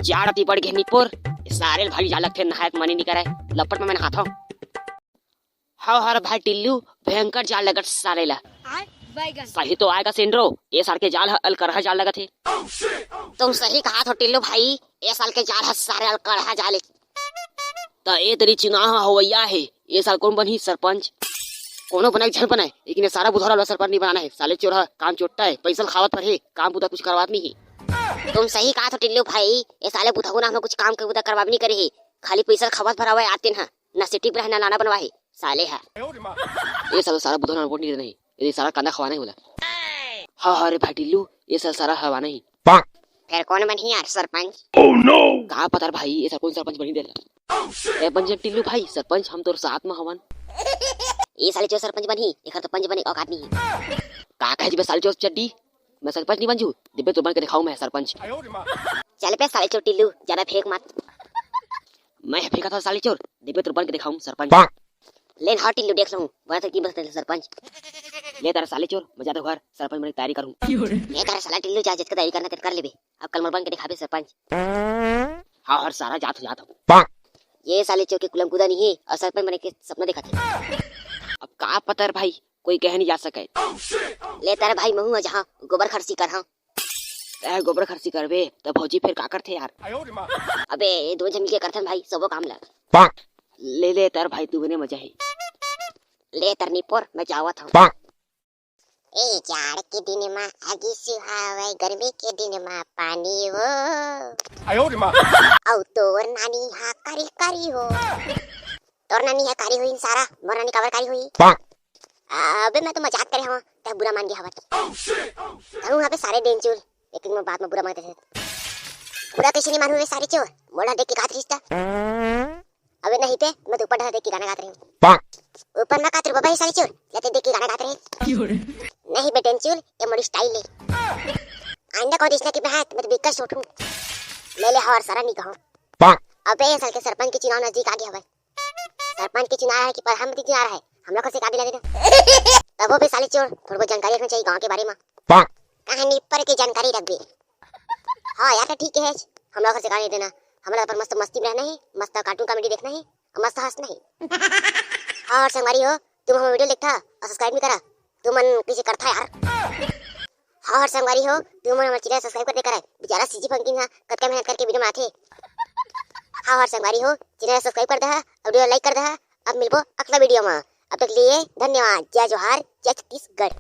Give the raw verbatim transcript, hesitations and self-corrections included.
जाड़ अति बढ़ गे निपोर, सारे ल भारी जाड़ लगथे, नहाए के मन ही नहीं करे, लपट में मैं नहाथव। हव हर भाई टिल्लू, भयंकर जाड़ लगत सारे ला। सही तो आय का सेंड्रो, ए साल के जाड़ ह अलकरहा जाड़ लगत हे। तुम सही कहा थो टिल्लू भाई, ए साल के जाड़ ह सारे अलकरहा जाड़ ए। त ए तरी चुनाव ह होवइया हे, ए साल कोन बनही सरपंच? कोनो बनय झन बनय, लेकिन ए सारा बुधौरा ल सरपंच नहीं बनाना हे। साले चोर ह काम चोट्टा हे, पैसा ल खावत पर हे, काम बुता कुछ करवात नहीं हे। तुम सही कहा थो टिल्लू भाई, ए साले बुधौरा हमला कुछ काम के बुता करवाबे नहीं करे हे, खाली पैसा ल खावत पर हवय आतेन ह, ना सेटिंग पर है ना लाना बनवा हे साले ह। ए साल सारा बुधौरा ल वोट नहीं देना हे, यदि सारा कांदा खवाना हे बोला। हाँ हाँ रे भाई टिल्लू, ए साल सारा हवाना ही। फेर कोन बनही यार सरपंच? का पता रे भाई, ए साल कोन सरपंच बनही देला। ए बन जा टिल्लू भाई, सरपंच हम तोर साथ में हवन। ए साले चोर सरपंच बनही, एकर तो पंच बने औकात नहीं हे। का कहे जी बे साले चोर चड्डी, मैं सरपंच नहीं बन जू, दिब्बे तो बन के दिखाऊं मैं सरपंच। चल बे साले चोर टिल्लू, ज्यादा फेंक मत। मैं फेंका था साले चोर, दिब्बे तो बन के दिखाऊं सरपंच। ले ना टिल्लू देख लूं, बना था की बस सरपंच। ले तारा साले चोर, मैं जाता हूं घर, सरपंच बनने की तैयारी करूं। ले तारा साला टिल्लू, जा जितका तैयारी करना तेरे कर लेबे, अब कल मोर बन के दिखाबे सरपंच। हाँ हर सारा जात हो जात हो। ये साले चोर के कुलम कूदा नहीं है और सरपंच बने के सपना देखा थे। अब का पता रे भाई, कोई कहे नहीं जा सके। ले तारा भाई महू जहाँ गोबर खरसी कर हाँ। ए गोबर खरसी करबे त भौजी फेर का करथे यार? अबे ये दो झन मिलके करथन भाई सबो काम ला। ले ले तार भाई तू बने मजा है। ले तार निपोर मैं जावत हूँ। ए जाड़ के दिन मा आगी सुहावय, गर्मी के दिन मा पानी हो। अउ तोर नानी हा कारी कारी हो। तोर नानी हा कारी होई सारा, मोर नानी काबर कारी होई? अबे मैं तो मजाक करे हवं, तै बुरा मान गे हवत। तहूं अबे सारे डेंचुल, एक एक बात में बुरा मान देथे। बुरा कैसे नहीं मानू रे सारे चोर, मोला देख के गात रहिस त। अबे नहीं ते, मैं तो ऊपर डहर देख के गाना गात रही हूँ। ऊपर ना कात रे बाबा, ये सारे चोर, या ते देख के गाना गात रहे। नहीं बे डेंचुल, ये मोर स्टाइल है। आइंदा कौन इसना की बहत, मैं तो बिकर सोटू। ले ले हवर सारा नहीं कहूँ। अबे ये साल के सरपंच के चुनाव नजदीक आ गया हवय। सरपंच के चुनाव है कि प्रधानमंत्री चुनाव है, हम लोग से का दिला देना। तबो भी साले चोर, थोड़ा बहुत जानकारी रखना चाहिए गांव के बारे में। कहानी पर की जानकारी रख दे। हाँ यार, तो ठीक है, हम लोग से जानकारी देना। हम लोग पर मस्त मस्ती में रहना है, मस्त कार्टून कॉमेडी देखना है, मस्त हंसना है। हाँ और संगवारी हो, तुम हम वीडियो देखता और सब्सक्राइब नहीं करा, तुमन कइसे करथा यार? हाँ हर संगवारी हो, तुमन हमर चैनल सब्सक्राइब कर दे करा। बेचारा सीजी फंकिन हा कतका मेहनत करके वीडियो बनाथे। हाँ हर संगवारी हो, चैनल सब्सक्राइब कर दहा, वीडियो लाइक कर दहा। अब मिलबो अगला वीडियो में, अब तक लिए धन्यवाद। जय जोहार, जय छत्तीसगढ़।